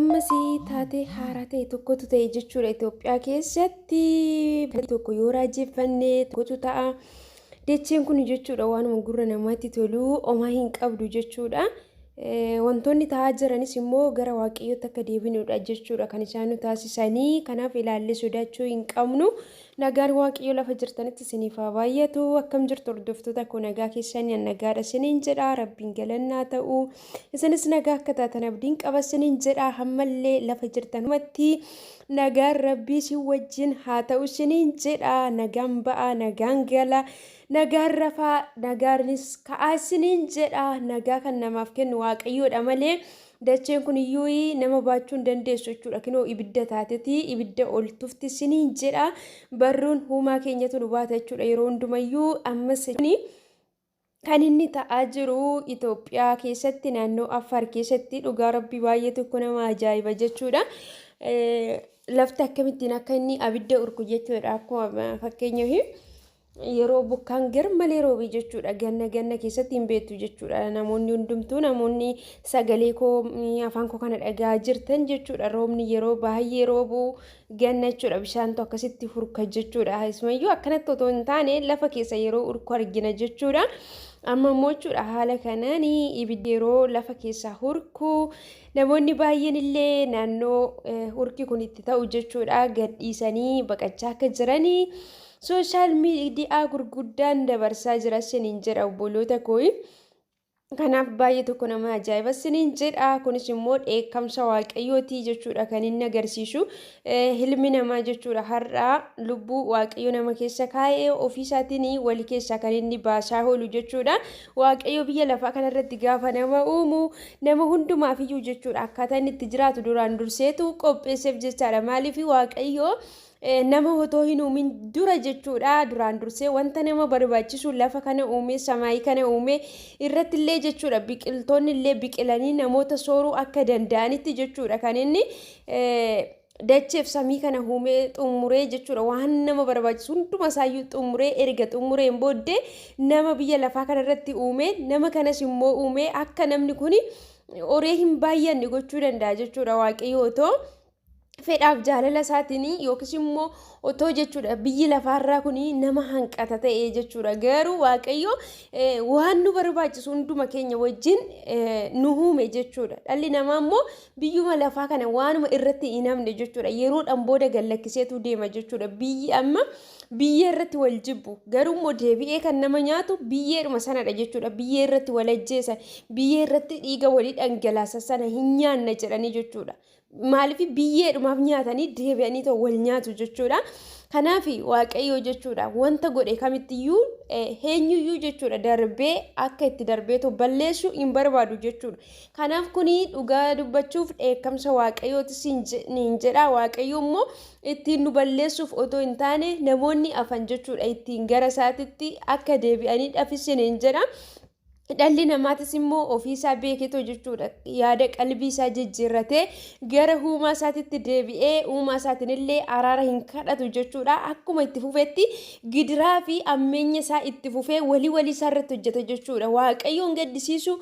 Ammas taatee haaraa ta'e tokkotu ta'e jechuudha Itoophiyaa keessatti. Tokko yoo raajeffanne tokkotu ta'a. Dacheen kun jechuudha waanuma gurra namaatti tolu homaa hin qabdu jechuudha. Wantoonni ta'aa jiranis immoo gara Waaqayyootti akka deebinudha jechuudha kan isaan nu taasisanii. Kanaaf ilaallee sodaachuu hin qabnu. Nagaan Waaqayyoo lafa jirtanitti isiniif haa baay'atu. Akkam jirtu hordoftoota koo, nagaa keessanii? An nagaadha isiniin jedha. Rabbiin galannaa ta'u. Isinis nagaa akka taatan abdiin qaba isiniin jedha. Ammallee lafa jirtanumatti nagaan Rabbii isin wajjin haa ta'u isiniin jedha. Nagaan ba'a, nagaan gala, nagaan rafaa, nagaanis ka'aa isiniin jedha. Nagaa kan namaaf kennu Waaqayyoodha malee dacheen kun iyyuu nama baachuu hin dandeessu jechuudha. Kinoo ibidda taateti ibidda ol tufti isiniin jedha. Barruun uumaa keenyatu nu baata jechuudha yeroo hundumayyuu. Ammas kan inni ta'aa jiru Itoophiyaa keessatti, naannoo Affaar keessatti, dhugaa Rabbii baay'ee tokko nama ajaa'iba jechuudha. Lafti akkamittiin akka inni abidda urku jechuudha. Akkuma fakkeenyaaf yeroo bokkaan gar malee roobe jechuudha. Ganna ganna keessatti hin beektu jechuudha. Namoonni hundumtuu, namoonni sagalee koo, afaan koo kana dhagaa jirtan jechuudha. Roobni yeroo baay'ee roobu ganna jechuudha. Bishaantu akkasitti hurka jechuudha. Isumayyuu akkanatti otoo hin taane lafa keessa yeroo hurku argina jechuudha. Amma immoo jechuudha haala kanaan ibiddi yeroo lafa keessa hurku, namoonni baay'een illee naannoo hurki kun itti ta'u jechuudha gadhiisanii baqachaa akka jiranii social media gurguddaan dabarsaa jira isiniin jedha, obboloota kooyi. Kanaaf baay'ee tokko nama ajaa'iba isiniin jedha. Kunis immoo dheekkamsa Waaqayyooti jechuudha kan inni agarsiisu. Ilmi namaa jechuudha har'a lubbuu Waaqayyo nama keessa kaa'ee ofiisaatiin wali keessaa kan inni baasaa oolu jechuudha. Waaqayyo biyya lafaa kanarratti gaafa nama uumu nama hundumaafiyyuu jechuudha akkaataa inni itti jiraatu duraan durseetu qopheesseef jechaadha. Maaliif? Waaqayyo nama otoo hin uumin dura jechuudha duraan dursee wanta nama barbaachisu lafa kana uume, samaayii kana uume irratti illee jechuudha, biqiltoonni illee biqilanii namoota sooruu akka danda'anitti jechuudha kan inni dacheef samii kana uumee xumuree jechuudha. Waan nama barbaachisu hunduma isaayyuu xumuree, erga xumureen booddee nama biyya lafaa kana irratti uume. Nama kanas immoo uume akka namni kun horee hin baay'anne gochuu danda'a jechuudha Waaqayyo, otoo fedhaaf jaalala isaatiin yookiis immoo otoo jechuudha biyyi lafaarraa kun nama hanqata ta'e jechuudha. Garuu Waaqayyo waan nu barbaachisu hunduma keenya wajjin nu uume jechuudha. Dhalli namaa immoo biyyuma lafaa kana waanuma irratti hin hafne jechuudha. Yeroodhaan booda gallakkiseetu deema jechuudha. Biyyi amma biyyee irratti wal jibbu, garuu immoo deebi'ee kan nama nyaatu biyyeedhuma sanadha jechuudha. Biyyee irratti wal ajjeesa, biyyee irratti dhiiga walii dhangalaasa sana hin nyaanna jedhanii jechuudha. Maaliif? Biyyeedhumaaf nyaatanii deebi'anii ta'u wal nyaatu jechuudha. Kanaaf Waaqayyo jechuudha wanta godhe kamittiyyuu, eenyuyyuu jechuudha, darbee akka itti darbeetoo balleessu hin barbaadu jechuudha. Kanaaf kuni dhugaa dubbachuuf dheekkamsa Waaqayyootis hin jedha. Waaqayyo immoo ittiin nu balleessuuf otoo hin taane namoonni afan jechuudha ittiin gara isaatitti akka deebi'anii dhafisin hin jedha. Dhalli namaatis immoo ofiisaa beeketoo jechuudha yaada qalbii isaa jijjiirratee gara uumaa isaatitti deebi'ee uumaa isaatiin illee araara hin kadhatu jechuudha. Akkuma itti fufetti gidiraa fi ammeenya isaa itti fufee walii walii isaa irratti hojjeta jechuudha. Waaqayyoon gaddisiisuu,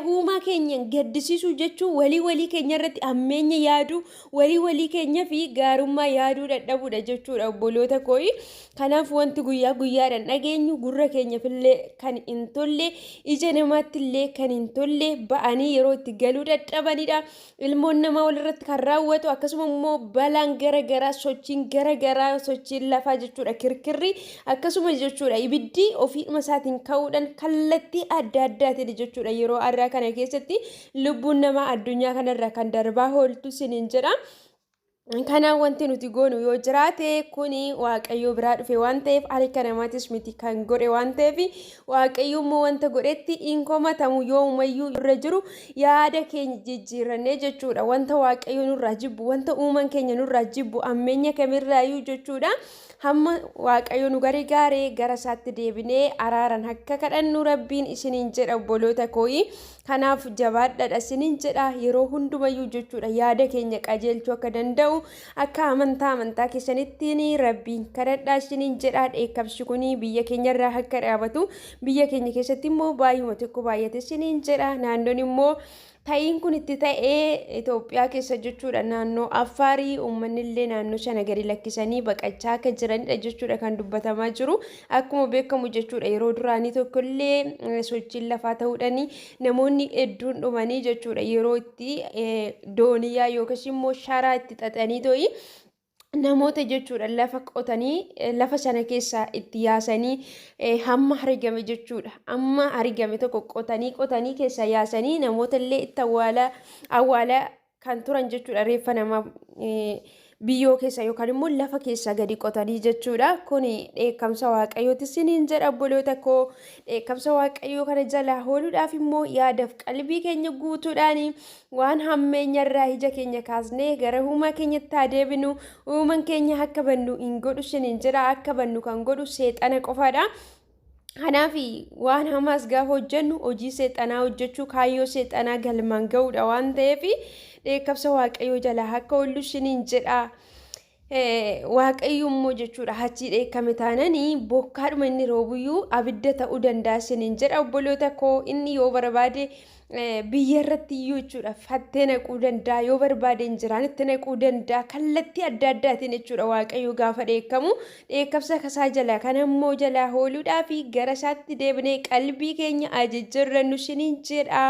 uumaa keenya gaddisiisuu jechuun walii walii keenya irratti ammeenya yaaduu, walii walii keenya fi gaarummaa yaaduu dadhabuudha jechuudha, obboloota kooyi. Kanaaf wanti guyyaa guyyaadhaan dhageenyu gurra keenyafillee kan hin tolle, ija namaatti illee kan hin tolle, ba'anii yeroo itti galuu dadhabanidha. Ilmoon namaa walirratti kan raawwatu, akkasuma immoo balaan gara garaa, sochiin gara garaa, sochiin lafaa jechuudha, kirkirri akkasuma jechuudha, ibiddi ofiidhuma isaatiin ka'uudhaan kallattii adda addaatiin jechuudha yeroo har'aa kana keessatti lubbuun namaa addunyaa kanarra kan darbaa ooltu siniin jedha. Kanaaf wanti nuti goonu yoo jiraate, kuni Waaqayyo biraa dhufe waan ta'eef, harka namaatis miti kan godhe waan ta'eef, Waaqayyo immoo wanta godhetti hin komatamu yoomumayyuu. Irra jiru yaada keenya jijjiirrannee jechuudha. Wanta Waaqayyo nurraa jibbu, wanta uumaan keenya nurraa jibbu, ammeenya kamirraayyuu jechuudha. Hamma Waaqayyo nu gargaaree gara isaatti deebinee araaran akka kadhannu Rabbiin isiniin jedha, obboloota kooyi. Kanaaf jabaadhadha isiniin jedha yeroo hundumayyuu jechuudha. Yaada keenya qajeelchuu akka danda'u akka amantaa amantaa keessanittiin Rabbiin kadhadhaa isiniin jedha. Dheekkamsi kun biyya keenyarraa akka dhaabatu, biyya keenya keessatti immoo baay'uma tokko baay'ate isiniin jedha. Naannoon immoo Ta'iin kun itti ta'ee Itoophiyaa keessa jechuudha, naannoo Affaarii uummanni illee naannoo sana gadi lakkisanii baqachaa akka jiranidha jechuudha kan dubbatamaa jiru. Akkuma beekamu jechuudha, yeroo duraanii tokkollee sochiin lafaa ta'uudhaan namoonni hedduun dhumanii jechuudha, yeroo itti dooniyaa yookiis immoo sharaa itti xaxanii to'i namoota jechuudha lafa qotanii lafa sana keessaa itti yaasanii hamma argame jechuudha. Hamma argame tokko qotanii qotanii keessaa yaasanii namoota illee itti awwaala awwaala kan turan jechuudha, reeffa namaa biyyoo keessa yookaan immoo lafa keessa gadi qotanii jechuudha. Kuni dheekkamsa Waaqayyooti isiniin jedha, obboloota koo. Dheekkamsa Waaqayyoo kana jalaa ooluudhaaf immoo yaadaaf qalbii keenya guutuudhaan waan hammeenya irraa ija keenya kaasnee gara uumaa keenyatti haa deebinu. Uumaan keenya akka bannu hin godhu isiniin jedha. Akka bannu kan godhu seexana qofaadha. Kanaaf waan hamaas gaafa hojjennu hojii seexanaa hojjechuu, kaayyoo seexanaa galmaan ga'uudha waan ta'eef, dheekkamsa Waaqayyoo jalaa akka oollu isiniin jedha. Waaqayyo immoo jechuudha achii dheekkame taananii bokkaadhuma inni roobuyyuu abidda ta'uu danda'a isiniin jedha, obboloota koo. Inni yoo barbaade biyya irratti iyyuu jechuudha fattee naquu danda'a, yoo barbaade injiraanitti naquu danda'a, kallattii adda addaatiin jechuudha. Waaqayyo gaafa dheekkamu dheekkamsa kasaa jala kana immoo jalaa ooluudhaa fi gara isaatti deebinee qalbii keenya ajajjarrannu isiniin jedha.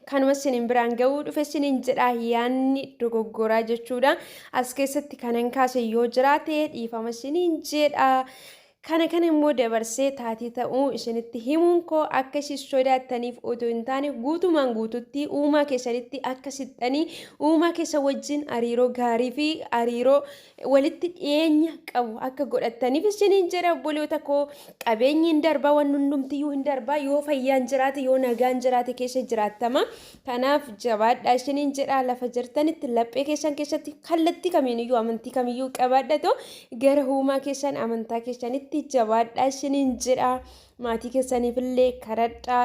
Kanuma isiniin biraan ga'uu dhufe isiniin jedha. Yaanni dogoggoraa jechuudha as keessatti kanan kaase yoo jiraate dhiifama isiniin jedha. Kana immoo dabarsee taatii ta'uu isinitti himuun koo akka isin sodaattaniif otoo hin taane, guutumaan guututti uumaa keessanitti akka sixxanii uumaa keessa wajjin hariiroo gaarii fi hariiroo walitti dhiyeenya qabu akka godhattaniif isiniin jedha, obboloota koo. Qabeenyi hin darbaa, waan hundumtiyyuu hin darbaa. Yoo fayyaan jiraate, yoo nagaan jiraate keessa jiraattama. Kanaaf jabaadhaa isiniin jedha. Lafa jirtanitti laphee keessan keessatti kallattii kamiiniyyuu amantii kamiyyuu qabaadhatoo gara uumaa keessan amantaa keessanitti jabaadhaa isiniin jedha. Maatii keessaniifillee kadhadhaa.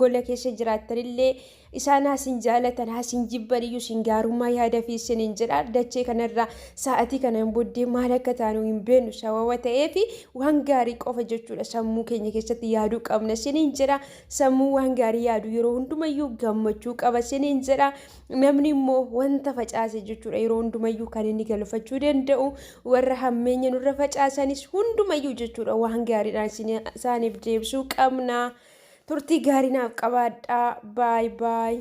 Gola keessa jiraattanillee isaan hasin jaalatan hasin jibban iyyuu isin gaarummaa yaada fi isiniin jedha. Dachee kanarraa sa'atii kanaan booddee maal akka taanu hin beeknu sababa ta'eef, waan gaarii qofa jechuudha sammuu keenya keessatti yaaduu qabna isiniin jedha. Sammuu waan gaarii yaadu yeroo hundumayyuu gammachuu qaba isiniin jedha. Namni immoo wanta facaase jechuudha yeroo hundumayyuu kan inni galfachuu danda'u. Warra hammeenya nurra facaasanis hundumayyuu jechuudha waan gaariidhaan isaaniif deebisuu qabna. Turtii gaarii naaf qabaadhaa. Baay baay.